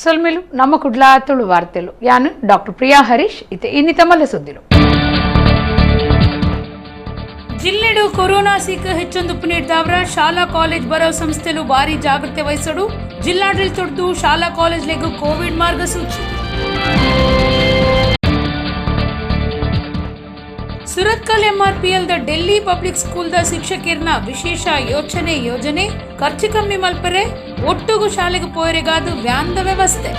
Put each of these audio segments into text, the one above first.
ಸೊಲ್ಮೆಲು ನಮ್ಮ ಕುಡ್ಲ ತುಳು ವಾರ್ತೆಲು. ಯಾನು ಡಾಕ್ಟರ್ ಪ್ರಿಯಾ ಹರೀಶ್. ಇತ್ತೆ ಇನ್ನಿತ ಮಲ್ಲ ಸುದ್ದಿಲು. ಜಿಲ್ಲೆಡು ಕೊರೋನಾ ಸೀಕು ಹೆಚ್ಚೊಂದು ಪುನೀರ್ದಾವ್ರ ಶಾಲಾ ಕಾಲೇಜ್ ಬರೋ ಸಂಸ್ಥೆಲು ಭಾರಿ ಜಾಗೃತೆ ವಹಿಸಡು. ಜಿಲ್ಲಾಡಳಿತೊಡ್ದು ಶಾಲಾ ಕಾಲೇಜ್ಲೆಗೂ ಕೋವಿಡ್ ಮಾರ್ಗಸೂಚಿ. Surathkal MRPL the Delhi public school the ಶಿಕ್ಷಕಿಯರ್ನ ವಿಶೇಷ ಯೋಚನೆ ಯೋಜನೆ ಖರ್ಚು ಕಮ್ಮಿ ಮಲ್ಪರೆ ಒಟ್ಟುಗು ಶಾಲೆಗೆ ಪೋಯರೆಗಾದ ವ್ಯಾನ್ದ ವ್ಯವಸ್ಥೆ.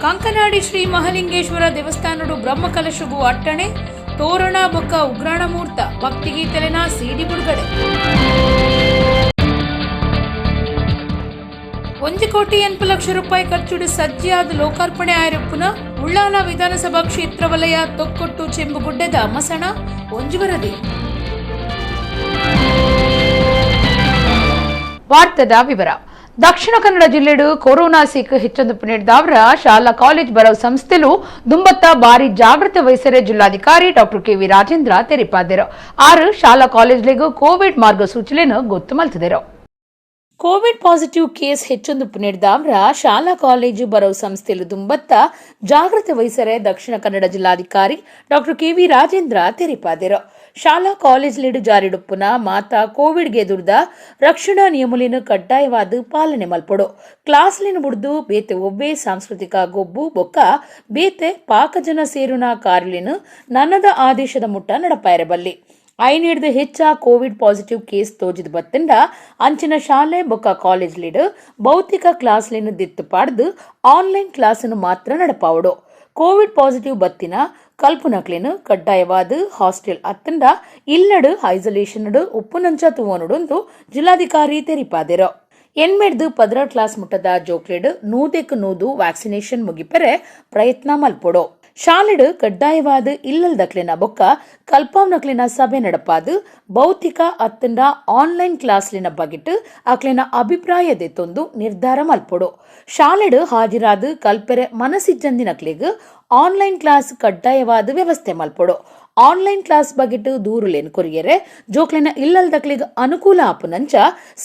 ಕಂಕನಾಡಿ ಶ್ರೀ ಮಹಲಿಂಗೇಶ್ವರ ದೇವಸ್ಥಾನಡು ಬ್ರಹ್ಮಕಲಶಗೂ ಅಟ್ಟಣೆ ತೋರಣ ಬೊಕ್ಕ ಉಗ್ರಾಣ ಮೂರ್ತ ಭಕ್ತಿಗೀತೆಲೆನ ಸಿಡಿ ಬಿಡುಗಡೆ. 1 ಕೋಟಿ 80 ಲಕ್ಷ ರೂಪಾಯಿ ಖರ್ಚುಡು ಸಜ್ಜಿಯಾದ ಲೋಕಾರ್ಪಣೆ ಆಯಿರಪ್ಪುನ ಉಳ್ಳಾಲ ವಿಧಾನಸಭಾ ಕ್ಷೇತ್ರ ವಲಯ ತೊಕ್ಕೊಟ್ಟು ಚೆಂಬುಗುಡ್ಡೆದ ಮಸಣ ಒಂಜಿ ವರದಿ. ವಾರ್ತೆದ ವಿವರ. ದಕ್ಷಿಣ ಕನ್ನಡ ಜಿಲ್ಲೆಡು ಕೊರೋನಾ ಸೀಕು ಹೆಚ್ಚೊಂದು ಪುನೇರ್ದಾವ್ರ ಶಾಲಾ ಕಾಲೇಜ್ ಬರವ್ ಸಂಸ್ಥೆಲು ದುಂಬತ್ತ ಬಾರಿ ಜಾಗೃತೆ ವಹಿಸರೆ ಜಿಲ್ಲಾಧಿಕಾರಿ ಡಾಕ್ಟರ್ ಕೆವಿ ರಾಜೇಂದ್ರ ತೆರಿಪಾದರು. ಆರು ಶಾಲಾ ಕಾಲೇಜ್ಲೆಗೂ ಕೋವಿಡ್ ಮಾರ್ಗಸೂಚಿలను ಗೊತ್ತು ಮಲ್ತಿದರು. ಕೋವಿಡ್ ಪಾಸಿಟಿವ್ ಕೇಸ್ ಹೆಚ್ಚೊಂದು ಪುನೇರ್ದಾವ್ರ ಶಾಲಾ ಕಾಲೇಜು ಬರವ್ ಸಂಸ್ಥೆಲು ದುಂಬತ್ತ ಜಾಗೃತೆ ವಹಿಸರೆ ದಕ್ಷಿಣ ಕನ್ನಡ ಜಿಲ್ಲಾಧಿಕಾರಿ ಡಾಕ್ಟರ್ ಕೆವಿ ರಾಜೇಂದ್ರ ತೆರಿಪಾದರು. ಶಾಲಾ ಕಾಲೇಜ್ಲಿಡು ಜಾರಿಡುಪ್ಪುನ ಮಾತಾ ಕೋವಿಡ್ಗೆ ಎದುರ್ದ ರಕ್ಷಣಾ ನಿಯಮಲಿನ ಕಡ್ಡಾಯವಾದ ಪಾಲನೆ ಮಲ್ಪೊಡು. ಕ್ಲಾಸ್ಲಿನ ಬುಡ್ದು ಬೇತೆ ಒಬ್ಬೇ ಸಾಂಸ್ಕೃತಿಕ ಗೊಬ್ಬು ಬೊಕ್ಕ ಬೇತೆ ಪಾಕಜನ ಸೇರುನ ಕಾರ್ಲಿನ ನನ್ನದ ಆದೇಶದ ಮುಟ್ಟ ನಡಪಾಯರಬಲ್ಲಿ. ಐನಿಡ್ದು ಹೆಚ್ಚ ಕೋವಿಡ್ ಪಾಸಿಟಿವ್ ಕೇಸ್ ತೋಜಿದ ಬತ್ತಂಡ ಅಂಚಿನ ಶಾಲೆ ಬೊಕ್ಕ ಕಾಲೇಜ್ ಲೀಡ್ ಭೌತಿಕ ಕ್ಲಾಸ್ಲಿನ ದಿತ್ತು ಪಾಡ್ದು ಆನ್ಲೈನ್ ಕ್ಲಾಸನ್ನು ಮಾತ್ರ ನಡಪಾವಡು. ಕೋವಿಡ್ ಪಾಸಿಟಿವ್ ಬತ್ತಿನ ಕಲ್ಪುನಕ್ಲೆನ್ ಕಡ್ಡಾಯವಾದ ಹಾಸ್ಟೆಲ್ ಅತ್ತಂಡ ಇಲ್ಲಡು ಐಸೋಲೇಷನ್ ಉಪ್ಪುನಂಚ ತೂವನುಡುಂದು ಜಿಲ್ಲಾಧಿಕಾರಿ ತೆರಿಪಾದೆರು. ಎನ್ಮೆಡ್ದು 12 ಕ್ಲಾಸ್ ಮುಟ್ಟದ ಜೋಕ್ಲೆಡ್ 100ಕ್ಕೆ 100 ವ್ಯಾಕ್ಸಿನೇಷನ್ ಮುಗಿಪೆರೆ ಪ್ರಯತ್ನ ಮಲ್ಪೊಡು. ಶಾಲೆಡು ಕಡ್ಡಾಯವಾದ ಇಲ್ಲಲ್ದಕ್ಲೆನ ಬೊಕ್ಕ ಕಲ್ಪಾವ್ನಕ್ಲೆನ ಸಭೆ ನಡಪಾದು ಭೌತಿಕ ಅತ್ತಂಡ ಆನ್ಲೈನ್ ಕ್ಲಾಸ್ಲಿನ ಬಗೆಟ್ ಅಕ್ಲೆನ ಅಭಿಪ್ರಾಯ ದೆತ್ತೊಂದು ನಿರ್ಧಾರ ಮಲ್ಪೊಡು. ಶಾಲೆಡು ಹಾಜರಾದ ಕಲ್ಪೆರೆ ಮನಸ್ಸಿಜ್ಜಂದಿನಕ್ಲೆಗ್ ಆನ್ಲೈನ್ ಕ್ಲಾಸ್ ಕಡ್ಡಾಯವಾದ ವ್ಯವಸ್ಥೆ ಮಲ್ಪೊಡು. ಆನ್ಲೈನ್ ಕ್ಲಾಸ್ ಬಗೆಟ್ ದೂರುಲೇನ್ ಕೊರಿಯರೆ ಜೋಕ್ಲೆನ ಇಲ್ಲಲ್ದಕ್ಲೆಗ್ ಅನುಕೂಲ ಆಪುನಂಚ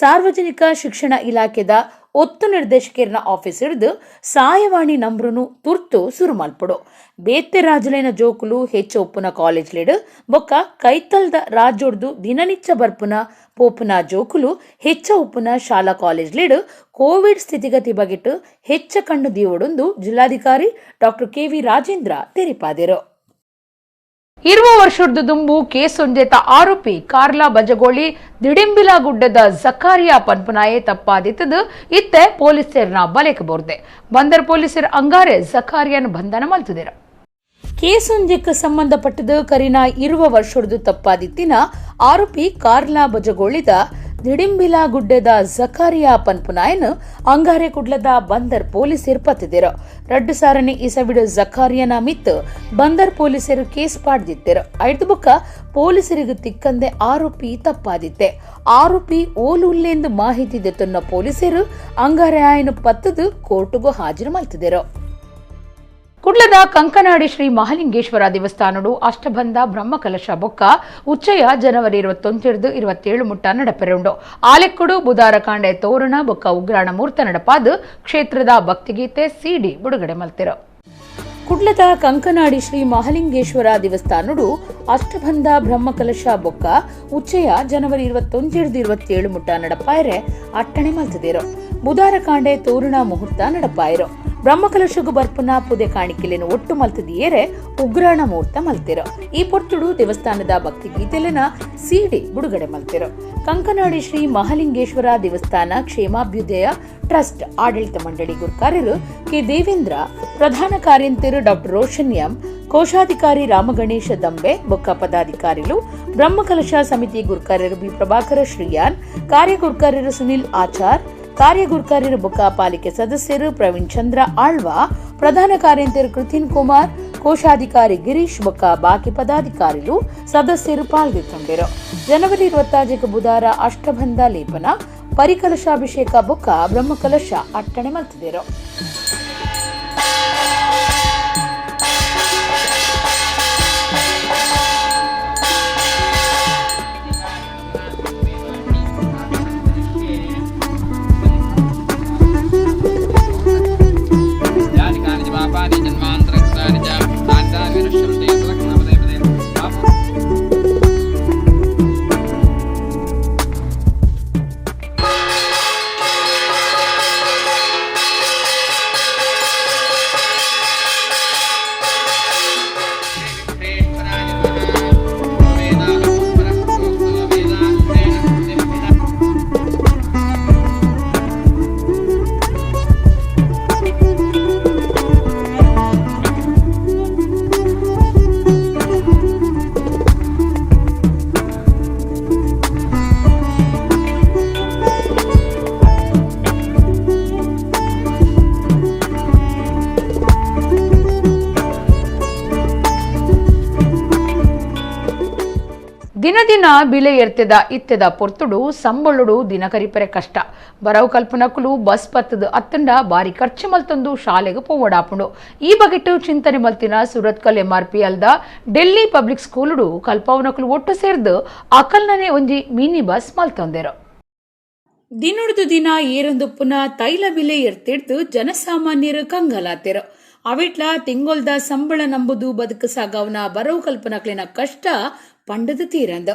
ಸಾರ್ವಜನಿಕ ಶಿಕ್ಷಣ ಇಲಾಖೆದ ಒತ್ತು ನಿರ್ದೇಶಕರ್ನ ಆಫೀಸ್ ಹಿಡಿದು ಸಹಾಯವಾಣಿ ನಂಬ್ರುನು ತುರ್ತು ಸುರು ಮಲ್ಪೊಡು. ಬೇತೆ ರಾಜುಲೇನ ಜೋಕುಲು ಹೆಚ್ಚ ಉಪ್ಪುನ ಕಾಲೇಜ್ ಲೇಡ್ ಬೊಕ್ಕ ಕೈತಲ್ದ ರಾಜ್ಯೋಡ್ದು ದಿನನಿಚ್ಚ ಬರ್ಪುನ ಪೋಪುನ ಜೋಕುಲು ಹೆಚ್ಚ ಉಪ್ಪುನ ಶಾಲಾ ಕಾಲೇಜ್ ಲೇಡ್ ಕೋವಿಡ್ ಸ್ಥಿತಿಗತಿ ಬಗೆಟ್ ಹೆಚ್ಚ ಕಣ್ಣು ದೀವೊಡೊಂದು ಜಿಲ್ಲಾಧಿಕಾರಿ ಡಾಕ್ಟರ್ ಕೆವಿ ರಾಜೇಂದ್ರ ತೆರಿಪಾದರು. 20 ವರ್ಷದ ದುಂಬು ಕೇಸೊಂಜೇತ ಆರೋಪಿ ಕಾರ್ಲಾ ಬಜಗೋಳಿ ದಿಡಿಂಬಿಲ ಗುಡ್ಡದ ಜಕಾರಿಯಾ ಪನ್ಪುನಾಯೆ ತಪ್ಪಾದಿತ್ತದು ಇತ್ತೆ ಪೊಲೀಸರ್ನ ಬಲೆಕ್ ಬೋರ್ದೆ. ಬಂದರ್ ಪೊಲೀಸರು ಅಂಗಾರೆ ಜಕಾರಿಯಾನ್ ಬಂಧನ ಮಲ್ತುದಿರ. ಕೇಸೊಂಜೆಕ್ ಸಂಬಂಧಪಟ್ಟದು ಕರಿನ 20 ವರ್ಷದ ತಪ್ಪಾದಿತ್ತಿನ ಆರೋಪಿ ಕಾರ್ಲಾ ಬಜಗೋಳಿದ ದಿಡಿಂಬಿಲಾ ಗುಡ್ಡೆದ ಜಕಾರಿಯಾ ಪನ್ಪುನಾಯನ್ ಅಂಗಾರೆ ಕುಡ್ಲದ ಬಂದರ್ ಪೊಲೀಸರು ಪತ್ತಿದಿರು. 2000ನೇ ಇಸವಿಡು ಜಕಾರಿಯನ ಮಿತ್ ಬಂದರ್ ಪೊಲೀಸರು ಕೇಸ್ ಪಾಡ್ದಿತ್ತಿರು. ಐದು ಬುಕ್ಕ ಪೊಲೀಸರಿಗೆ ತಿಕ್ಕಂದೆ ಆರೋಪಿ ತಪ್ಪಾದಿತ್ತೆ. ಆರೋಪಿ ಓಲು ಉಲ್ಲೆಂದು ಮಾಹಿತಿ ದೆತ್ತೊನ್ನ ಪೊಲೀಸರು ಅಂಗಾರೆ ಆಯನು ಪತ್ತದು ಕೋರ್ಟುಗೂ ಹಾಜರು ಮಲ್ತಿದಿರು. ಕುಡ್ಲದ ಕಂಕನಾಡಿ ಶ್ರೀ ಮಹಾಲಿಂಗೇಶ್ವರ ದೇವಸ್ಥಾನಡು ಅಷ್ಟಬಂಧ ಬ್ರಹ್ಮಕಲಶ ಬೊಕ್ಕ ಉಚ್ಚಯ ಜನವರಿ 21ರ್ದು 27 ಮುಟ್ಟ ನಡಪೆರುಂಡು. ಆಲೆಕ್ಕುಡು ಬುಧಾರ ಕಾಂಡೆ ತೋರಣ ಬೊಕ್ಕ ಉಗ್ರಾಣ ಮೂರ್ತ ನಡಪಾದು ಕ್ಷೇತ್ರದ ಭಕ್ತಿಗೀತೆ ಸಿಡಿ ಬಿಡುಗಡೆ ಮಲ್ತಿರು. ಕುಡ್ಲದ ಕಂಕನಾಡಿ ಶ್ರೀ ಮಹಾಲಿಂಗೇಶ್ವರ ದೇವಸ್ಥಾನಡು ಅಷ್ಟಬಂಧ ಬ್ರಹ್ಮಕಲಶ ಬೊಕ್ಕ ಉಚ್ಚಯ ಜನವರಿ 21ರ್ದು 27 ಮುಟ್ಟ ನಡಪಾಯರೆ ಅಟ್ಟಣೆ ಮಲ್ತದಿರು. ಬುಧಾರ ಕಾಂಡೆ ತೋರಣ ಮುಹೂರ್ತ ನಡಪಾಯರು. ಬ್ರಹ್ಮಕಲಶಗು ಬರ್ಪುನ ಪುದೆ ಕಾಣಿಕೆಲೆನು ಒಟ್ಟು ಮಲ್ತದಿಯೇರೆ ಉಗ್ರಾಣ ಮುಹೂರ್ತ ಮಲ್ತಿರು. ಈ ಪೊರ್ತುಡು ದೇವಸ್ಥಾನದ ಭಕ್ತಿ ಗೀತೆಲೆನ ಸಿಡಿ ಬಿಡುಗಡೆ ಮಲ್ತಿರು. ಕಂಕನಾಡಿ ಶ್ರೀ ಮಹಾಲಿಂಗೇಶ್ವರ ದೇವಸ್ಥಾನ ಕ್ಷೇಮಾಭ್ಯುದಯ ಟ್ರಸ್ಟ್ ಆಡಳಿತ ಮಂಡಳಿ ಗುರ್ಕಾರರು ಕೆ ದೇವೇಂದ್ರ, ಪ್ರಧಾನ ಕಾರ್ಯಂತೆರು ಡಾಕ್ಟರ್ ರೋಷನ್ ಎಂ, ಕೋಶಾಧಿಕಾರಿ ರಾಮಗಣೇಶ ದಂಬೆ ಬೊಕ್ಕ ಪದಾಧಿಕಾರಿಲು, ಬ್ರಹ್ಮಕಲಶ ಸಮಿತಿ ಗುರ್ಕಾರರು ಬಿ ಪ್ರಭಾಕರ ಶ್ರೀಯಾನ್, ಕಾರ್ಯಗುರ್ಕಾರರು ಸುನಿಲ್ ಆಚಾರ್, ಕಾರ್ಯಗುರ್ಕಾರರು ಬೊಕ್ಕ ಪಾಲಿಕೆ ಸದಸ್ಯರು ಪ್ರವೀಣ್ ಚಂದ್ರ ಆಳ್ವಾ, ಪ್ರಧಾನ ಕಾರ್ಯಂತೆರು ಕೃತಿನ್ ಕುಮಾರ್, ಕೋಶಾಧಿಕಾರಿ ಗಿರೀಶ್ ಬೊಕ್ಕ ಬಾಕಿ ಪದಾಧಿಕಾರಿಲು ಸದಸ್ಯರು ಪಾಲ್ಗೊಂಡಿರು. ಜನವರಿ 26ಕ್ಕೆ ಬುಧಾರ ಅಷ್ಟಬಂಧ ಲೇಪನ, ಪರಿಕಲಶಾಭಿಷೇಕ ಬೊಕ್ಕ ಬ್ರಹ್ಮಕಲಶ ಅಟ್ಟಣೆ ಮಲ್ತಿದರು. ದಿನ ದಿನ ಬಿಲೆ ಎರ್ತೆದ ಇತ್ತೆದ ಪೊರ್ತುಡು ಸಂಬಳುಡು ದಿನ ಕರಿಪರೆ ಕಷ್ಟ. ಬರವು ಕಲ್ಪನಕುಲು ಬಸ್ ಪತ್ತದ ಅತ್ತಂಡ ಬಾರಿ ಖರ್ಚು ಮಲ್ತೊಂದು ಶಾಲೆಗೆ ಪೋವಡಾಪುಂಡು. ಈ ಬಗೆಟ್ ಚಿಂತನೆ ಮಲ್ತಿನ ಸುರತ್ಕಲ್ ಎಂಆರ್ಪಿ ಅಲ್ದ ಡೆಲ್ಲಿ ಪಬ್ಲಿಕ್ ಸ್ಕೂಲುಡು ಕಲ್ಪವನಕುಲು ಒಟ್ಟು ಸೇರ್ದು ಅಕಲ್ನನೆ ಒಂಜಿ ಮಿನಿ ಬಸ್ ಮಲ್ತೊಂದೆರು. ದಿನೊಡ್ದು ದಿನ ಏರೊಂದುಪ್ಪುನ ತೈಲ ಬಿಲೆ ಎರ್ತಿಡ್ದು ಜನಸಾಮಾನ್ಯರು ಕಂಗಲಾತೆರು. ಅವಿಟ್ಲ ತಿಂಗೊಲ್ದ ಸಂಬಳ ನಂಬುದು ಬದುಕು ಸಾಗವನ ಬರವು ಕಲ್ಪನಕ್ಲಿನ ಕಷ್ಟ ಪಂಡದ ತೀರಂದ.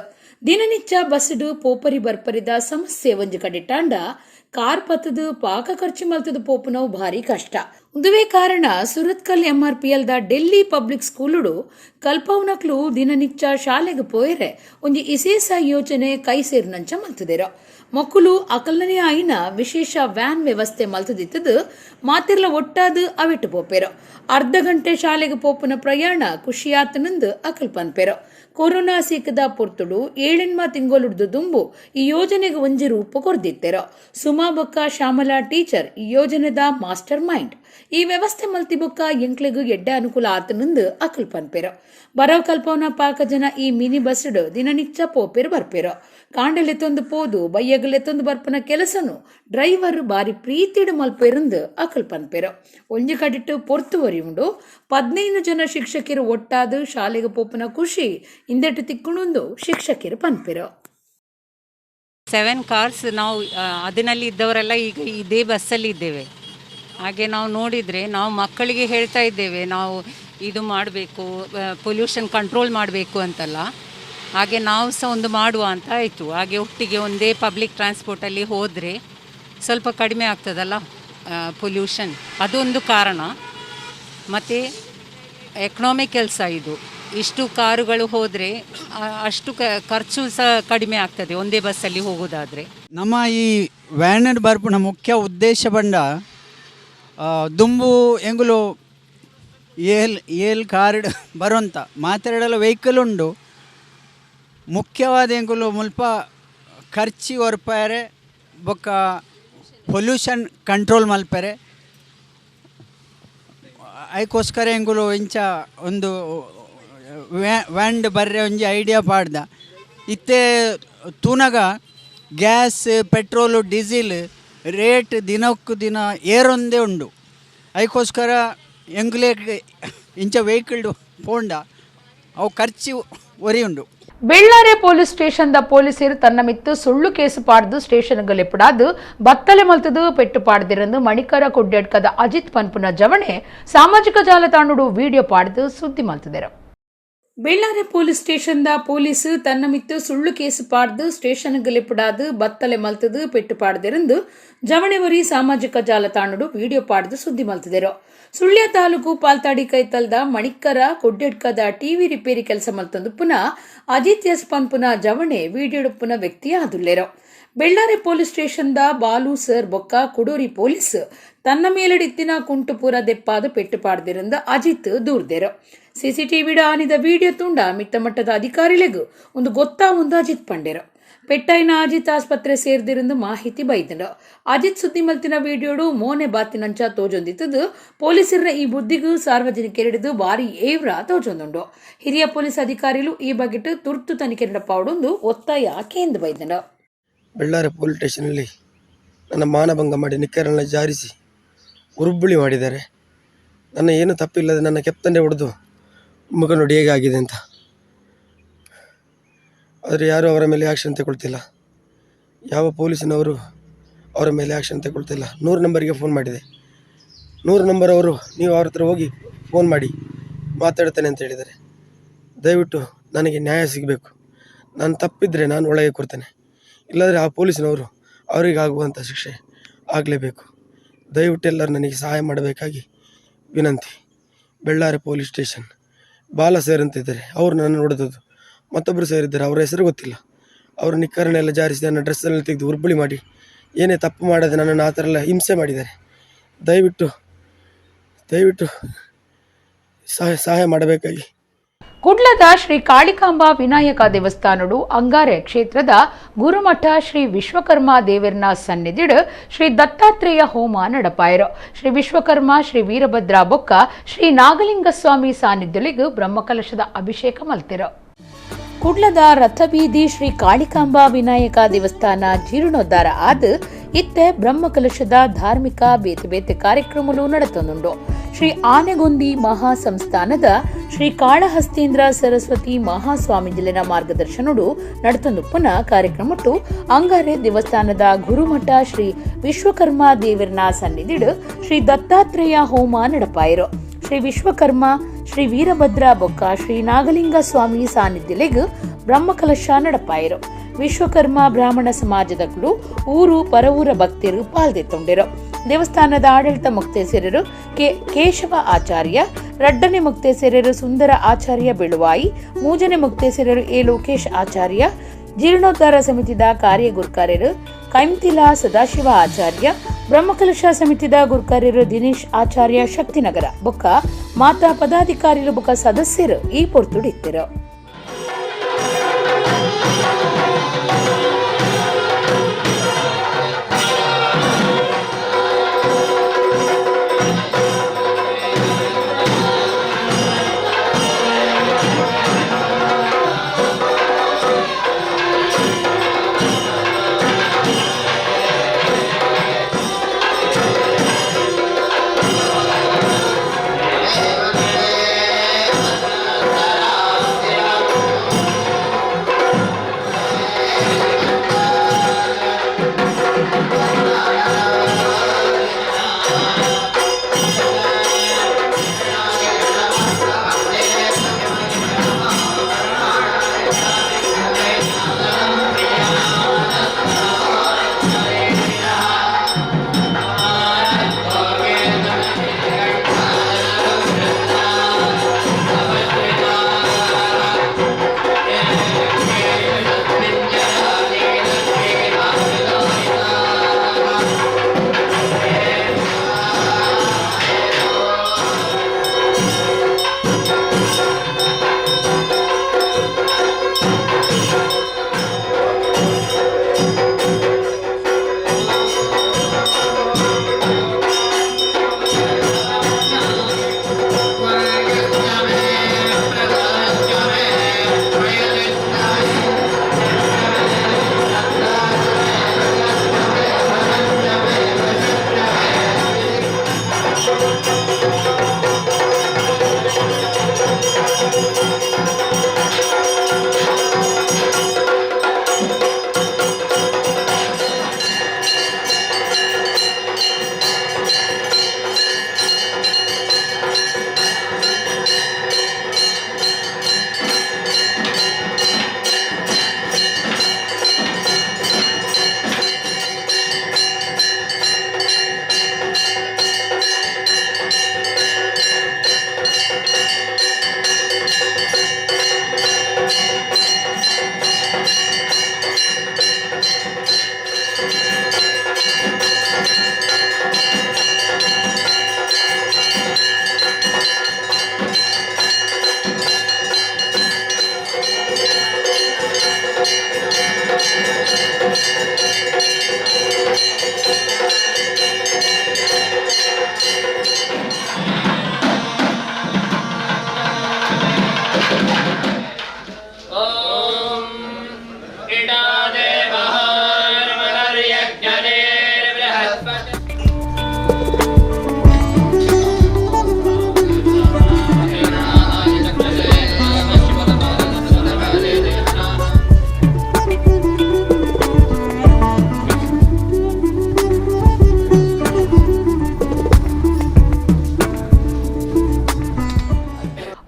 ದಿನನಿತ್ಯ ಬಸ್ಡು ಪೋಪರಿ ಬರ್ಪರಿದ ಸಮಸ್ಯೆ ಒಂಜಿ ಕಡಿಟಾಂಡ ಕಾರ್ ಪತ್ತದು ಪಾಕ ಖರ್ಚು ಮಲ್ತದ ಪೋಪುನವು ಭಾರಿ ಕಷ್ಟ. ಉಂದುವೇ ಕಾರಣ Surathkal MRPL the Delhi public ಸ್ಕೂಲುಡು ಕಲ್ಪವನಕ್ಲು ದಿನನಿತ್ಯ ಶಾಲೆಗೆ ಪೋಯರೆ ಒಂಜಿ ಇಸೇಸ ಯೋಜನೆ ಕೈ ಸೇರಿನಂಚ ಮಲ್ತದಿರೋ. ಮೊಕ್ಕುಲು ಅಕಲ್ನನೇ ಆಯಿನ ವಿಶೇಷ ವ್ಯಾನ್ ವ್ಯವಸ್ಥೆ ಮಲ್ತದಿತ್ತದು ಮಾತಿರ್ಲ ಒಟ್ಟಾದು ಅವಿಟ್ಟು ಪೋಪೆರೋ. ಅರ್ಧ ಗಂಟೆ ಶಾಲೆಗೆ ಪೋಪುನ ಪ್ರಯಾಣ ಖುಷಿಯಾತನಂದು ಅಕಲ್ ಪನ್ಪೆರೋ. ಕೊರೋನಾ ಸೀಕದ ಪೊರ್ತುಡು ಏಳೆನ್ಮ ತಿಂಗೊಲುಡ್ದು ದುಂಬು ಈ ಯೋಜನೆಗೆ ಒಂಜಿ ರೂಪ ಕೊರ್ದಿತ್ತೆರೋ. ಸುಮಾ ಬೊಕ್ಕ ಶ್ಯಾಮಲಾ ಟೀಚರ್ ಈ ಯೋಜನೆದ ಮಾಸ್ಟರ್ ಮೈಂಡ್. ಈ ವ್ಯವಸ್ಥೆ ಮಲ್ತಿ ಬೊಕ್ಕ ಎಂಕ್ಲೆಗು ಎಡ್ಡೆ ಅನುಕೂಲ ಆತನಂದು ಅಕಲ್ ಪನ್ಪೆರೋ. ಬರವ್ ಕಲ್ಪವನ ಪಾಕ ಜನ ಈ ಮಿನಿ ಬಸ್ಡ್ ದಿನನಿತ್ಯ ಪೋಪೆರು ಬರ್ಪೆರೋ. ಕಾಂಡಲೆತ್ತೊಂದು ಪೋದು ಬಯ್ಯಗಲೆತ್ತೊಂದು ಬರ್ಪನ ಕೆಲಸನು ಡ್ರೈವರ್ ಬಾರಿ ಪ್ರೀತಿಡು ಮಲ್ಪೆರಂದು ಅಕಲ್ ಪನ್ಪೆರೋ. ಒಂಜಿ ಕಡಿಟ್ಟು ಪೊರ್ತುವರಿ ಉಂಡು 15 ಜನ ಶಿಕ್ಷಕರು ಒಟ್ಟಾದು ಶಾಲೆಗೆ ಪೋಪನ ಖುಷಿ ಇಂದೆಟ್ಟು ತಿಕ್ಕುಣುಂದು ಶಿಕ್ಷಕರು ಪನ್ಪೆರೋ. 7 ಕಾರ್ಸ್ ನಾವು ಅದರಲ್ಲಿ ಇದ್ದವರೆಲ್ಲ ಈಗ ಇದೇ ಬಸ್ಸಲ್ಲಿ ಇದ್ದೇವೆ. ಹಾಗೆ ನಾವು ನೋಡಿದರೆ ನಾವು ಮಕ್ಕಳಿಗೆ ಹೇಳ್ತಾ ಇದ್ದೇವೆ, ನಾವು ಇದು ಮಾಡಬೇಕು, ಪೊಲ್ಯೂಷನ್ ಕಂಟ್ರೋಲ್ ಮಾಡಬೇಕು ಅಂತಲ್ಲ. ಹಾಗೆ ನಾವು ಸಹ ಒಂದು ಮಾಡುವ ಅಂತ ಆಯಿತು. ಹಾಗೆ ಒಟ್ಟಿಗೆ ಒಂದೇ ಪಬ್ಲಿಕ್ ಟ್ರಾನ್ಸ್ಪೋರ್ಟಲ್ಲಿ ಹೋದರೆ ಸ್ವಲ್ಪ ಕಡಿಮೆ ಆಗ್ತದಲ್ಲ ಪೊಲ್ಯೂಷನ್, ಅದೊಂದು ಕಾರಣ. ಮತ್ತು ಎಕನಾಮಿಕಲ್ ಸಹ ಇದು, ಇಷ್ಟು ಕಾರುಗಳು ಹೋದರೆ ಅಷ್ಟು ಖರ್ಚು ಸಹ ಕಡಿಮೆ ಆಗ್ತದೆ ಒಂದೇ ಬಸ್ಸಲ್ಲಿ ಹೋಗೋದಾದರೆ. ನಮ್ಮ ಈ ವ್ಯಾನ್ ಬರ್ಪುನ ಮುಖ್ಯ ಉದ್ದೇಶ ಬಂಡ ದುಂಬು ಎಂಗುಲು ಏಲ್ ಏಲ್ ಕಾರ್ಡ್ ಬರುವಂತ ಮಾತೆರಡಲ ವೆಹಿಕಲ್ ಉಂಡು. ಮುಖ್ಯವಾದ ಎಂಗುಲು ಮುಲ್ಪ ಖರ್ಚಿ ಒರ್ಪಾರೆ ಬೊಕ್ಕ ಪೊಲ್ಯೂಷನ್ ಕಂಟ್ರೋಲ್ ಮಲ್ಪೆರೆ ಐಕೋಸ್ಕರ ಎಂಗುಲು ಇಂಚ ಒಂದು ವ್ಯಾಂಡ್ ಬರ್ರೆ ಒಂಜಿ ಐಡಿಯಾ ಪಾಡ್ದ. ಇತ್ತೆ ತೂನಗ gas petrol diesel rate ದಿನಕ್ಕೂ ದಿನ ಏರೊಂದೇ ಉಂಡು. ಐಕೋಸ್ಕರ ಎಂಗುಲೇ ಇಂಚ ವೆಹಿಕಲ್ ಪೋಂಡ ಅವು ಖರ್ಚು ಒರಿ ಉಂಡು. ಬೆಳ್ಳಾರೆ ಪೊಲೀಸ್ ಸ್ಟೇಷನ್ the ಪೊಲೀಸರು ತನ್ನ ಮಿತ್ತು ಸುಳ್ಳು ಕೇಸು ಪಾಡ್ದು ಸ್ಟೇಷನ್ ಲೆಪ್ಪಡಾದು ಬತ್ತಲೆ ಮಲ್ತದು ಪೆಟ್ಟು ಪಾಡ್ದಿರಂದು ಮಣಿಕರ ಕುಡ್ಡೆಡ್ಕದ ಅಜಿತ್ ಪನ್ಪುನ ಜವಣೆ ಸಾಮಾಜಿಕ ಜಾಲತಾಣಡು ವಿಡಿಯೋ ಪಾಡ್ದು ಸುದ್ದಿ ಮಲ್ತದಿರು. Bellare police station the police ತನ್ನ ಮಿತ್ತು ಸುಳ್ಳು ಕೇಸು ಪಾಡ್ದು ಸ್ಟೇಷನ್ ಲೆಪ್ಪಡಾದು ಬತ್ತಲೆ ಮಲ್ತದು ಪೆಟ್ಟು ಪಾಡ್ದಿರಂದು ಜವಣೆವರಿ ಸಾಮಾಜಿಕ ಜಾಲತಾಣಡು ವಿಡಿಯೋ ಪಾಡ್ದು ಸುದ್ದಿ ಮಲ್ತದಿರು. ಸುಳ್ಯ ತಾಲೂಕು ಪಾಲ್ತಾಡಿ ಕೈತಲ್ದ ಮಣಿಕ್ಕರ ಕೊಡ್ಡೆಡ್ಕದ ಟಿವಿ ರಿಪೇರಿ ಕೆಲಸ ಮಲ್ತಂದು ಪುನಃ ಅಜಿತ್ ಎಸ್ ಪನ್ಪುನ ಜವಣೆ ವಿಡಿಯೋ ವ್ಯಕ್ತಿ ಆದುಲ್ಲೇರೋ. Bellare police station the Balu sir ಬೊಕ್ಕ ಕುಡೂರಿ ಪೊಲೀಸ್ ತನ್ನ ಮೇಲಡಿತ್ತಿನ ಕುಂಟುಪುರ ದೆಪ್ಪಾದ ಪೆಟ್ಟು ಪಾಡ್ದಿರಂದ ಅಜಿತ್ ದೂರ್ದೆರು. ಸಿಸಿಟಿವಿ ಆನಿದ ವಿಡಿಯೋ ತುಂಡ ಮಿತ್ತ ಮಟ್ಟದ ಅಧಿಕಾರಿಗಳಿಗೂ ಒಂದು ಗೊತ್ತಾ ಒಂದು ಅಜಿತ್ ಪಂಡೆರು. ಪೆಟ್ಟಾಯಿನ ಅಜಿತ್ ಆಸ್ಪತ್ರೆ ಸೇರ್ದಿರಂದು ಮಾಹಿತಿ ಬೈದನು. ಅಜಿತ್ ಸುದ್ದಿ ಮಲ್ತಿನ ವಿಡಿಯೋಡು ಮೋನೆ ಬಾತಿನಂಚ ತೋಜೊಂದಿತ್ತದು. ಪೊಲೀಸರ ಈ ಬುದ್ಧಿಗೂ ಸಾರ್ವಜನಿಕರಿಡಿದು ಭಾರಿ ಏವ್ರ ತೋಜೊಂದುಂಡು. ಹಿರಿಯ ಪೊಲೀಸ್ ಅಧಿಕಾರಿಗಳು ಈ ಬಗೆಟ್ ತುರ್ತು ತನಿಖೆ ನಡಪಾವಡೊಂದು ಒತ್ತಾಯ ಕೇಂದ್ರ ಬೈದನು. ಬೆಳ್ಳಾರೆ ಪೊಲೀಸ್ ಸ್ಟೇಷನಲ್ಲಿ ನನ್ನ ಮಾನಭಂಗ ಮಾಡಿ ನಿಕ್ಕರನ್ನು ಜಾರಿಸಿ ಉರುಬುಳಿ ಮಾಡಿದ್ದಾರೆ. ನನ್ನ ಏನು ತಪ್ಪಿಲ್ಲದೆ ನನ್ನ ಕೆತ್ತನೆ ಹೊಡೆದು ಮುಖ ನೋಡಿ ಹೇಗೆ ಆಗಿದೆ ಅಂತ. ಆದರೆ ಯಾರೂ ಅವರ ಮೇಲೆ ಆ್ಯಕ್ಷನ್ ತಗೊಳ್ತಿಲ್ಲ. ಯಾವ ಪೊಲೀಸಿನವರು ಅವರ ಮೇಲೆ ಆ್ಯಕ್ಷನ್ ತಗೊಳ್ತಿಲ್ಲ. 100 ನಂಬರಿಗೆ ಫೋನ್ ಮಾಡಿದೆ. 100 ನಂಬರ್ ಅವರು ನೀವು ಅವ್ರ ಹತ್ರ ಹೋಗಿ ಫೋನ್ ಮಾಡಿ ಮಾತಾಡ್ತೇನೆ ಅಂತ ಹೇಳಿದ್ದಾರೆ. ದಯವಿಟ್ಟು ನನಗೆ ನ್ಯಾಯ ಸಿಗಬೇಕು. ನಾನು ತಪ್ಪಿದ್ದರೆ ನಾನು ಒಳಗೆ ಕೊಡ್ತೇನೆ, ಇಲ್ಲಾಂದರೆ ಆ ಪೊಲೀಸಿನವರು ಅವರಿಗಾಗುವಂಥ ಶಿಕ್ಷೆ ಆಗಲೇಬೇಕು. ದಯವಿಟ್ಟು ಎಲ್ಲರೂ ನನಗೆ ಸಹಾಯ ಮಾಡಬೇಕಾಗಿ ವಿನಂತಿ. ಬೆಳ್ಳಾರೆ police station ಬಾಲ ಸರ್ ಅಂತಿದ್ದಾರೆ, ಅವರು ನನ್ನ ಹೊಡೆದದ್ದು. ಮತ್ತೊಬ್ಬರು ಸೇರಿದ್ದಾರೆ, ಅವರ ಹೆಸರು ಗೊತ್ತಿಲ್ಲ. ಅವರು ನಿಕ್ಕರನ್ನೆಲ್ಲ ಜಾರಿಸಿ ನನ್ನ ಡ್ರೆಸ್ಸನ್ನು ತೆಗೆದು ಉರ್ಬುಳಿ ಮಾಡಿ ಏನೇ ತಪ್ಪು ಮಾಡದೆ ನನ್ನನ್ನು ಆ ಥರ ಎಲ್ಲ ಹಿಂಸೆ ಮಾಡಿದ್ದಾರೆ. ದಯವಿಟ್ಟು ದಯವಿಟ್ಟು ಸಹಾಯ ಸಹಾಯ ಮಾಡಬೇಕಾಗಿ. ಕುಡ್ಲದ ಶ್ರೀ ಕಾಳಿಕಾಂಬ ವಿನಾಯಕ ದೇವಸ್ಥಾನಡು ಅಂಗಾರೆ ಕ್ಷೇತ್ರದ ಗುರುಮಠ ಶ್ರೀ ವಿಶ್ವಕರ್ಮ ದೇವರ್ನ ಸನ್ನಿಧಿಡು ಶ್ರೀ ದತ್ತಾತ್ರೇಯ ಹೋಮ ನಡಪಾಯರು. ಶ್ರೀ ವಿಶ್ವಕರ್ಮ ಶ್ರೀ ವೀರಭದ್ರ ಬೊಕ್ಕ ಶ್ರೀ ನಾಗಲಿಂಗ ಸ್ವಾಮಿ ಸಾನ್ನಿಧ್ಯಲಿಗೂ ಬ್ರಹ್ಮಕಲಶದ ಅಭಿಷೇಕ ಮಲ್ತಿರು. ಕುಡ್ಲದ ರಥಬೀದಿ ಶ್ರೀ ಕಾಳಿಕಾಂಬಾ ವಿನಾಯಕ ದೇವಸ್ಥಾನ ಜೀರ್ಣೋದ್ಧಾರ ಆದ್ ಇತ್ತೆ ಬ್ರಹ್ಮಕಲಶದ ಧಾರ್ಮಿಕ ಬೇತೆ ಬೇತೆ ಕಾರ್ಯಕ್ರಮಗಳು ನಡೆತೊಂದುಂಡು. ಶ್ರೀ ಆನೆಗೊಂದಿ ಮಹಾ ಸಂಸ್ಥಾನದ ಶ್ರೀ ಕಾಳಹಸ್ತೇಂದ್ರ ಸರಸ್ವತಿ ಮಹಾಸ್ವಾಮೀಜಿಲಿನ ಮಾರ್ಗದರ್ಶನಡು ನಡೆತೊಂದುಪ್ಪುನ ಕಾರ್ಯಕ್ರಮಟ್ಟು ಅಂಗಾರೆ ದೇವಸ್ಥಾನದ ಗುರುಮಠ ಶ್ರೀ ವಿಶ್ವಕರ್ಮ ದೇವರನ ಸನ್ನಿಧಿಡು ಶ್ರೀ ದತ್ತಾತ್ರೇಯ ಹೋಮ ನಡಪಾಯಿರು. ಶ್ರೀ ವಿಶ್ವಕರ್ಮ ಶ್ರೀ ವೀರಭದ್ರ ಬೊಕ್ಕ ಶ್ರೀ ನಾಗಲಿಂಗ ಸ್ವಾಮಿ ಸಾನ್ನಿಧ್ಯಲೆಗ್ ಬ್ರಹ್ಮಕಲಶ ನಡಪಾಯಿರು. ವಿಶ್ವಕರ್ಮ ಬ್ರಾಹ್ಮಣ ಸಮಾಜದಕ್ಕಲು ಊರು ಪರವೂರ ಭಕ್ತರು ಪಾಲ್ದೆತ್ತೊಂಡಿರು. ದೇವಸ್ಥಾನದ ಆಡಳಿತ ಮುಕ್ತೇಸರರು ಕೆ ಕೇಶವ ಆಚಾರ್ಯ, ರಡ್ಡನೆ ಮುಕ್ತೇಸರರು ಸುಂದರ ಆಚಾರ್ಯ ಬೆಳುವಾಯಿ, ಮೂಜನೆ ಮುಕ್ತೇಸರರು ಎ ಲೋಕೇಶ್ ಆಚಾರ್ಯ, ಜೀರ್ಣೋದ್ಧಾರ ಸಮಿತಿದ ಕಾರ್ಯಗುರ್ಕಾರ್ಯರು ಕೈಂತಿಲ ಸದಾಶಿವ ಆಚಾರ್ಯ, ಬ್ರಹ್ಮಕಲಶ ಸಮಿತಿದ ಗುರ್ಕಾರ್ಯರು ದಿನೇಶ್ ಆಚಾರ್ಯ ಶಕ್ತಿನಗರ ಬೊಕ್ಕ ಮಾತಾ ಪದಾಧಿಕಾರಿಲು ಬೊಕ್ಕ ಸದಸ್ಯರು ಈ ಪೊರ್ತುಡಿತ್ತಿರು.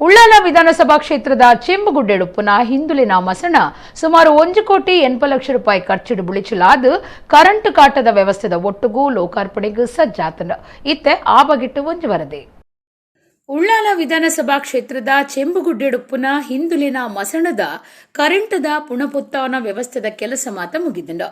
ಉಳ್ಳಾಲ ವಿಧಾನಸಭಾ ಕ್ಷೇತ್ರದ ಚೆಂಬುಗುಡ್ಡೆಡುಪ್ಪುನ ಹಿಂದುಲಿನ ಮಸಣ ಸುಮಾರು 1 ಕೋಟಿ 80 ಲಕ್ಷ ರೂಪಾಯಿ ಖರ್ಚಿಡು ಬುಳಿಚಲಾದ ಕರೆಂಟ್ ಕಾಟದ ವ್ಯವಸ್ಥೆದ ಒಟ್ಟುಗೂ ಲೋಕಾರ್ಪಣೆಗೆ ಸಜ್ಜಾತನ. ಇತ್ತೆ ಆ ಬಗೆಟ್ಟು ಒಂಜಿ ವರದಿ. ಉಳ್ಳಾಲ ವಿಧಾನಸಭಾ ಕ್ಷೇತ್ರದ ಚೆಂಬುಗುಡ್ಡೆಡುಪ್ಪುನ ಹಿಂದುಲಿನ ಮಸಣದ ಕರೆಂಟದ ಪುನಪುತ್ತಾವನ ವ್ಯವಸ್ಥೆದ ಕೆಲಸ ಮಾತ ಮುಗಿದಂಡ.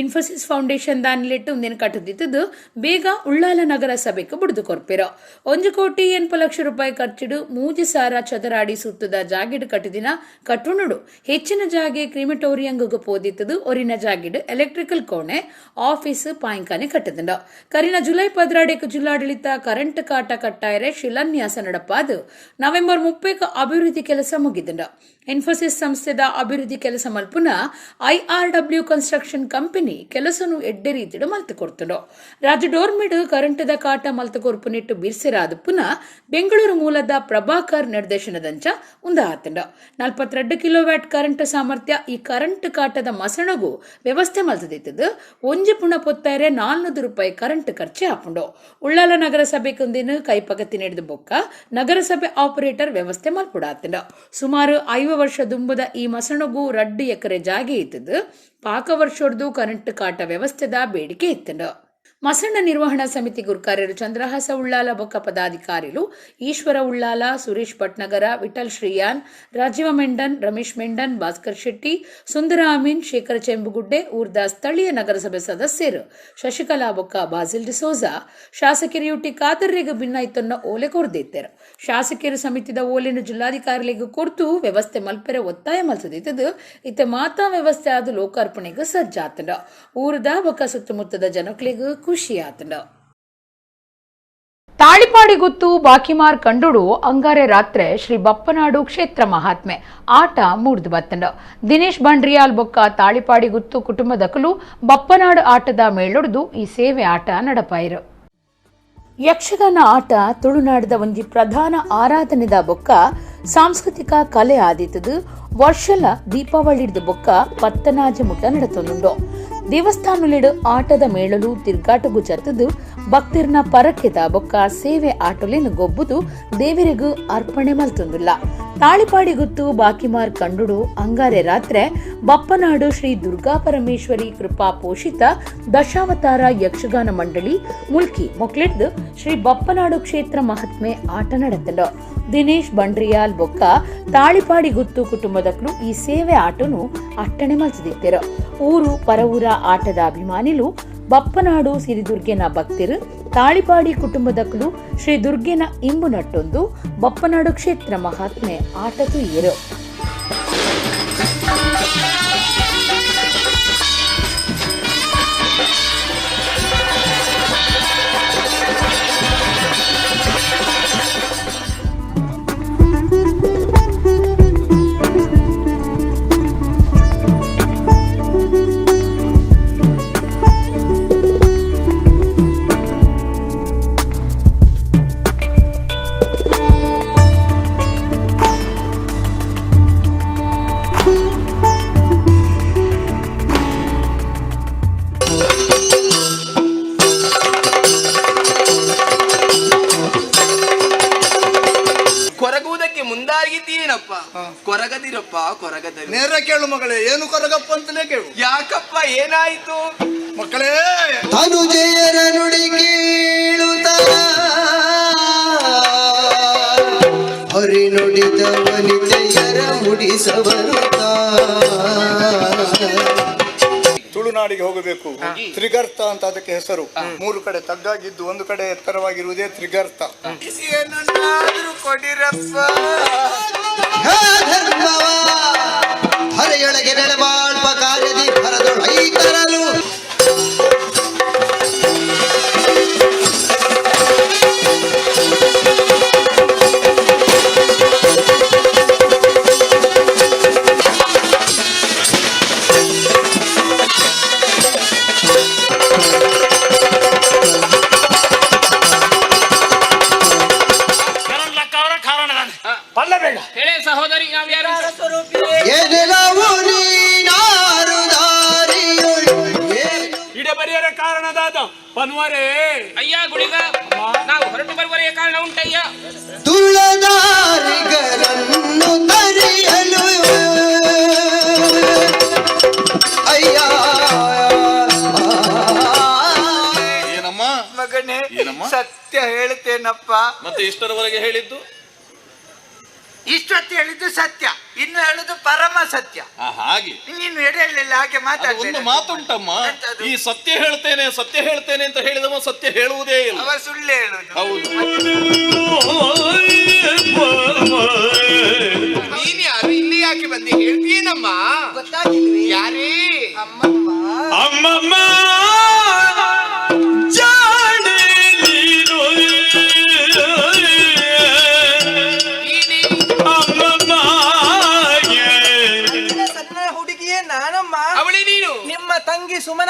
ಇನ್ಫೋಸಿಸ್ ಫೌಂಡೇಶನ್ ದಾನಿಲಿಟ್ಟು ಒಂದಿನ ಕಟ್ಟದಿದ್ದದ್ದು ಬೇಗ ಉಳ್ಳಾಲ ನಗರ ಸಭೆಗೆ ಬುಡಿದು ಕೊರ್ಪಿರೋ. 1 ಕೋಟಿ 80 ಲಕ್ಷ ರೂಪಾಯಿ ಖರ್ಚಿಡು 3,000 ಚದರ ಅಡಿ ಸುತ್ತದ ಜಾಗಿಡು ಕಟ್ಟಿದಿನ ಕಟ್ಟುಣುಡು ಹೆಚ್ಚಿನ ಜಾಗೆ ಕ್ರಿಮಿಟೋರಿಯಂಗ್ ಪೋದಿತ್ತದು. ಒರಿನ ಜಾಗಿಡು ಎಲೆಕ್ಟ್ರಿಕಲ್ ಕೋಣೆ ಆಫೀಸ್ ಪಾಯಿಂಕಾನೆ ಕಟ್ಟದಂಡ. ಕರಿನ ಜುಲೈ 12 ಜಿಲ್ಲಾಡಳಿತ ಕರೆಂಟ್ ಕಾಟ ಕಟ್ಟಾಯರೆ ಶಿಲಾನ್ಯಾಸ ನಡಪಾದು ನವೆಂಬರ್ 30 ಅಭಿವೃದ್ಧಿ ಕೆಲಸ ಮುಗಿದಂಡ. Infosys ಸಂಸ್ಥೆದ ಅಭಿವೃದ್ಧಿ ಕೆಲಸ ಮಲ್ಪುನ ಐಆರ್ಡಬ್ಲ್ಯೂ ಕನ್ಸ್ಟ್ರಕ್ಷನ್ ಕಂಪನಿ ಕೆಲಸನು ಎಡ್ಡೆ ರೀತಿಡು ಮಲ್ತು ಕೊರ್ತುಂಡು. ರಾಜ್ಯ ಡೋರ್ಮಿಡ್ ಕರೆಂಟದ ಕಾಟ ಮಲ್ತು ಕೊರ್ಪು ನೆಟ್ಟು ಬಿರ್ಸೆರಾದ ಪುನ ಬೆಂಗಳೂರು ಮೂಲದ ಪ್ರಭಾಕರ್ ನಿರ್ದೇಶನದಂಚ ಉಂದಾತುಂಡು. 42 ಕಿಲೋವ್ಯಾಟ್ ಕರೆಂಟ್ ಸಾಮರ್ಥ್ಯ ಈ ಕರೆಂಟ್ ಕಾಟದ ಮಸಣಗು ವ್ಯವಸ್ಥೆ ಮಲ್ತದಿತ್ತದು. ಒಂಜಿ ಪುಣ ಪೊತ್ತಾರೆ 400 ರೂಪಾಯಿ ಕರೆಂಟ್ ಖರ್ಚು ಆಪುಂಡು. ಉಳ್ಳಾಲ ನಗರಸಭೆ ಕುಂದಿನ ಕೈಪಗತಿ ನಡೆದ ಬೊಕ್ಕ ನಗರಸಭೆ ಆಪರೇಟರ್ ವ್ಯವಸ್ಥೆ ಮಲ್ಪುಡಾತುಂಡು. ಸುಮಾರು 50 ವರ್ಷ ದುಂಬುದ ಈ ಮಸಣಗು 2 ಎಕರೆ ಜಾಗೆ ಇತ್ತದು. ಪಾಕ ವರ್ಷೊಡ್ದು ಕರೆಂಟ್ ಕಾಟ ವ್ಯವಸ್ಥೆದ ಬೇಡಿಕೆ ಇತ್ತುಂಡು. ಮಸಣ ನಿರ್ವಹಣಾ ಸಮಿತಿ ಗುರುಕಾರ್ಯರು ಚಂದ್ರಹಾಸ ಉಳ್ಳಾಲ ಬೊಕ್ಕ ಪದಾಧಿಕಾರಿಲು ಈಶ್ವರ ಉಳ್ಳಾಲ, ಸುರೇಶ್ ಭಟ್ನಗರ, ವಿಠಲ್ ಶ್ರೀಯಾನ್, ರಾಜೀವ ಮೆಂಡನ್, ರಮೇಶ್ ಮೆಂಡನ್, ಭಾಸ್ಕರ್ ಶೆಟ್ಟಿ, ಸುಂದರ ಅಮೀನ್, ಶೇಖರ ಚೆಂಬುಗುಡ್ಡೆ, ಊರ್ದ ಸ್ಥಳೀಯ ನಗರಸಭೆ ಸದಸ್ಯರು ಶಶಿಕಲಾ ಬೊಕ್ಕ ಬಾಸಿಲ್ ಡಿಸೋಜಾ, ಶಾಸಕರು ಯುಟಿ ಖಾದರ್ರಿಗೆ ಭಿನ್ನಾಯ್ತನ್ನ ಓಲೆ ಕೊರ್ದಿತ್ತರು. ಶಾಸಕರು ಸಮಿತಿದ ಓಲೆನು ಜಿಲ್ಲಾಧಿಕಾರಿಗಳಿಗೆ ಕೊರ್ತು ವ್ಯವಸ್ಥೆ ಮಲ್ಪೆರೆ ಒತ್ತಾಯ ಮಲ್ಸದಿತ್ತದು. ಇತ್ತ ಮಾತಾ ವ್ಯವಸ್ಥೆ ಆದ ಲೋಕಾರ್ಪಣೆಗೆ ಸಜ್ಜಾತಂಡ. ಊರ್ದ ಬೊಕ್ಕ ಸುತ್ತಮುತ್ತದ ಜನಕ್ಲೆಗ್ ಖುಷಿಯಾತಂಡ. ತಾಳಿಪಾಡಿ ಗುತ್ತು ಬಾಕಿಮಾರ್ ಕಂಡುಡು ಅಂಗಾರೆ ರಾತ್ರೆ ಶ್ರೀ ಬಪ್ಪನಾಡು ಕ್ಷೇತ್ರ ಮಹಾತ್ಮೆ ಆಟ ಮೂಡ್ದು ಬತ್ತಂಡ. ದಿನೇಶ್ ಬಂಡ್ರಿಯಾಲ್ ಬೊಕ್ಕ ತಾಳಿಪಾಡಿ ಗುತ್ತು ಕುಟುಂಬದಕಲು ಬಪ್ಪನಾಡು ಆಟದ ಮೇಳೊಡ್ದು ಈ ಸೇವೆ ಆಟ ನಡಪಾಯಿರು. ಯಕ್ಷಗಾನ ಆಟ ತುಳುನಾಡದ ಒಂಜಿ ಪ್ರಧಾನ ಆರಾಧನೆದ ಬೊಕ್ಕ ಸಾಂಸ್ಕೃತಿಕ ಕಲೆ ಆದಿತ್ತದು. ವರ್ಷಲ ದೀಪಾವಳಿದ ಬೊಕ್ಕ ಪತ್ತನಾಜೆ ಮುಟ್ಟ ನಡತೊಂದುಂಡು. ದೇವಸ್ಥಾನಲಿಡು ಆಟದ ಮೇಳಲು ತಿರ್ಗಾಟಗು ಜತ್ತದು ಭಕ್ತಿರ್ನ ಪರಕೆದ ಬೊಕ್ಕ ಸೇವೆ ಆಟೊಲೆನ್ ಗೊಬ್ಬುದು ದೇವರಿಗೂ ಅರ್ಪಣೆ ಮಲ್ತೊಂದುಲ್ಲ. ತಾಳಿಪಾಡಿ ಗುತ್ತು ಬಾಕಿಮಾರ್ ಕಂಡುಡು ಅಂಗಾರೆ ರಾತ್ರೆ ಬಪ್ಪನಾಡು ಶ್ರೀ ದುರ್ಗಾ ಪರಮೇಶ್ವರಿ ಕೃಪಾ ಪೋಷಿತ ದಶಾವತಾರ ಯಕ್ಷಗಾನ ಮಂಡಳಿ ಮುಲ್ಕಿ ಮೊಕ್ಲಿಡ್ದು ಶ್ರೀ ಬಪ್ಪನಾಡು ಕ್ಷೇತ್ರ ಮಹಾತ್ಮೆ ಆಟ ನಡೆತಂಡು. ದಿನೇಶ್ ಬಂಡ್ರಿಯಾಲ್ ಬೊಕ್ಕ ತಾಳಿಪಾಡಿ ಗುತ್ತು ಕುಟುಂಬದಕ್ಲು ಈ ಸೇವೆ ಆಟನು ಅಟ್ಟಣೆ ಮಲ್ಸದಿತ್ತರು. ಊರು ಪರವೂರ ಆಟದ ಅಭಿಮಾನಿಲು ಬಪ್ಪನಾಡು ಸಿರಿದುರ್ಗೆನ ಭಕ್ತಿರು ತಾಳಿಪಾಡಿ ಕುಟುಂಬದಕ್ಲು ಶ್ರೀ ದುರ್ಗೆನ ಇಂಬು ನಟ್ಟೊಂದು ಬಪ್ಪನಾಡು ಕ್ಷೇತ್ರ ಮಹಾತ್ಮೆ ಆಟ ತುಯ್ಯರು. ಮುಂದಾಗಿದ್ದೀನಪ್ಪ, ಕೊರಗದಿರಪ್ಪ, ಕೊರಗದಿರ. ನೇರ ಕೇಳು ಮಗಳೇ, ಏನು ಕೊರಗಪ್ಪ ಅಂತಲೇ ಕೇಳು. ಯಾಕಪ್ಪ, ಏನಾಯಿತು ಮಕ್ಕಳೇ? ತನುಜಯರ ನುಡಿ ಕೇಳುತ್ತ ಹರಿ ನುಡಿದ ವನಿತೆಯರ ಮುಡಿಸಬರುತ್ತ. ತುಳುನಾಡಿಗೆ ಹೋಗಬೇಕು. ತ್ರಿಗರ್ತ ಅಂತ ಅದಕ್ಕೆ ಹೆಸರು. ಮೂರು ಕಡೆ ತಗ್ಗಾಗಿದ್ದು ಒಂದು ಕಡೆ ಎತ್ತರವಾಗಿರುವುದೇ ತ್ರಿಗರ್ತ. ಕೊಡಿರಪ್ಪ ಧರ್ಮವ ಹರೆಯೊಳಗೆ ನೆಲೆಮಾಳ್ಪ ಕಾರ್ಯದಿ ಭರದೊಳೈತರಲು. ಅಯ್ಯ ಗುಳಿಗ, ನಾವು ಹೊರಟು ಬರುವರೆಯ ಕಾರಣ ಉಂಟಯ್ಯ. ತುಳದಾರಿಗರನ್ನು ತರಿಯಲು ಅಯ್ಯ. ಏನಮ್ಮ ಮಗನೇ, ಸತ್ಯ ಹೇಳ್ತೇನಪ್ಪ. ಮತ್ತೆ ಇಷ್ಟರವರೆಗೆ ಹೇಳಿದ್ದು? ಇಷ್ಟೊತ್ತು ಹೇಳಿದ್ದು ಸತ್ಯ, ಇನ್ನು ಹೇಳುದು ಪರಮ ಸತ್ಯ. ಹಾಗೆ ನೀನು ಎಡೆಯಲ್ಲೆಲ್ಲ ಹಾಗೆ ಮಾತಾಡ್ತೀನಿ. ಒಂದು ಮಾತುಂಟಮ್ಮ, ಈ ಸತ್ಯ ಹೇಳ್ತೇನೆ ಸತ್ಯ ಹೇಳ್ತೇನೆ ಅಂತ ಹೇಳಿದವ ಸತ್ಯ ಹೇಳುವುದೇ ಇಲ್ಲ, ಅವ ಸುಳ್ಳು ಹೇಳುದು. ಹೌದು. ನೀನ್ ಯಾರು, ಇಲ್ಲಿ ಯಾಕೆ ಬಂದಿ ಹೇಳ್ತೀನಮ್ಮ? ಗೊತ್ತಾಗಿಲ್ವೇ ಯಾರೇ? ಅಮ್ಮಮ್ಮ ಅಮ್ಮಮ್ಮ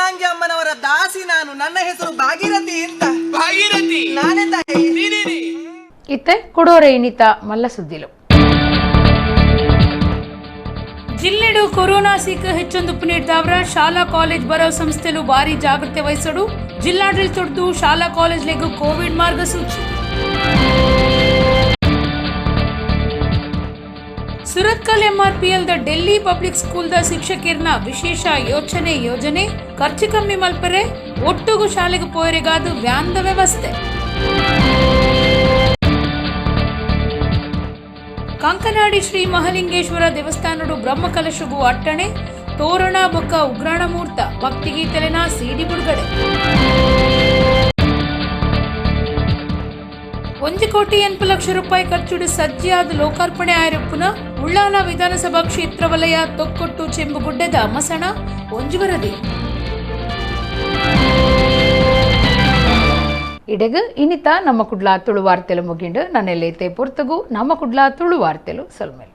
ಗಂಗಾಂಗಿ ಅಮ್ಮನವರ ದಾಸಿ ನಾನು. ನನ್ನ ಹೆಸರು ಭಾಗೀರಥಿ ಅಂತ. ಭಾಗೀರಥಿ ನಾನೇ ತಾಯಿ. ಇತ್ತೆ ಕೊಡೋರೆ ಇನಿತ ಮಲ್ಲ ಸುದ್ದಿಲು. ಜಿಲ್ಲೆಡು ಕೊರೋನಾ ಸೀಕ ಹೆಚ್ಚೊಂದು ಪುನೀರ್ದಾವ್ರ ಶಾಲಾ ಕಾಲೇಜ್ ಬರೋ ಸಂಸ್ಥೆಲು ಭಾರಿ ಜಾಗೃತೆ ವಹಿಸಡು. ಜಿಲ್ಲಾಡಳಿತೊಡ್ದು ಶಾಲಾ ಕಾಲೇಜ್ಲೆಗ್ ಕೋವಿಡ್ ಮಾರ್ಗಸೂಚಿ. Surathkal MRPL the Delhi public school the ಶಿಕ್ಷಕಿರ್ನ ವಿಶೇಷ ಯೋಚನೆ ಯೋಜನೆ ಖರ್ಚು ಕಮ್ಮಿ ಮಲ್ಪರೆ ಒಟ್ಟುಗು ಶಾಲೆಗೆ ಪೋಯರೆಗಾದ ವ್ಯಾನ್ದ ವ್ಯವಸ್ಥೆ. ಕಂಕನಾಡಿ ಶ್ರೀ ಮಹಲಿಂಗೇಶ್ವರ ದೇವಸ್ಥಾನಡು ಬ್ರಹ್ಮಕಲಶಗೂ ಅಟ್ಟಣೆ ತೋರಣ ಬೊಕ್ಕ ಉಗ್ರಾಣ ಮೂರ್ತ ಭಕ್ತಿಗೀತೆಲೆನ ಸಿಡಿ ಬಿಡುಗಡೆ. 1 ಕೋಟಿ 80 ಲಕ್ಷ ರೂಪಾಯಿ ಖರ್ಚುಡು ಸಜ್ಜಿಯಾದ ಲೋಕಾರ್ಪಣೆ ಆಯಿರಪ್ಪುನ ಉಳ್ಳಾಲ ವಿಧಾನಸಭಾ ಕ್ಷೇತ್ರ ವಲಯ ತೊಕ್ಕೊಟ್ಟು ಚೆಂಬುಗುಡ್ಡದ ಮಸಣ ಒಂಜಿ ವರದಿ. ಇಡೆಗ್ ಇನಿತ ನಮ್ಮ ಕುಡ್ಲ ತುಳು ವಾರ್ತೆಲು ಮುಗಿಂಡು. ನನ್ನೆಲ್ಲೈತೆ ಪೊರ್ತಗು ನಮ್ಮ ಕುಡ್ಲ ತುಳು ವಾರ್ತೆಲು ಸೊಲ್ಮೆಲ್.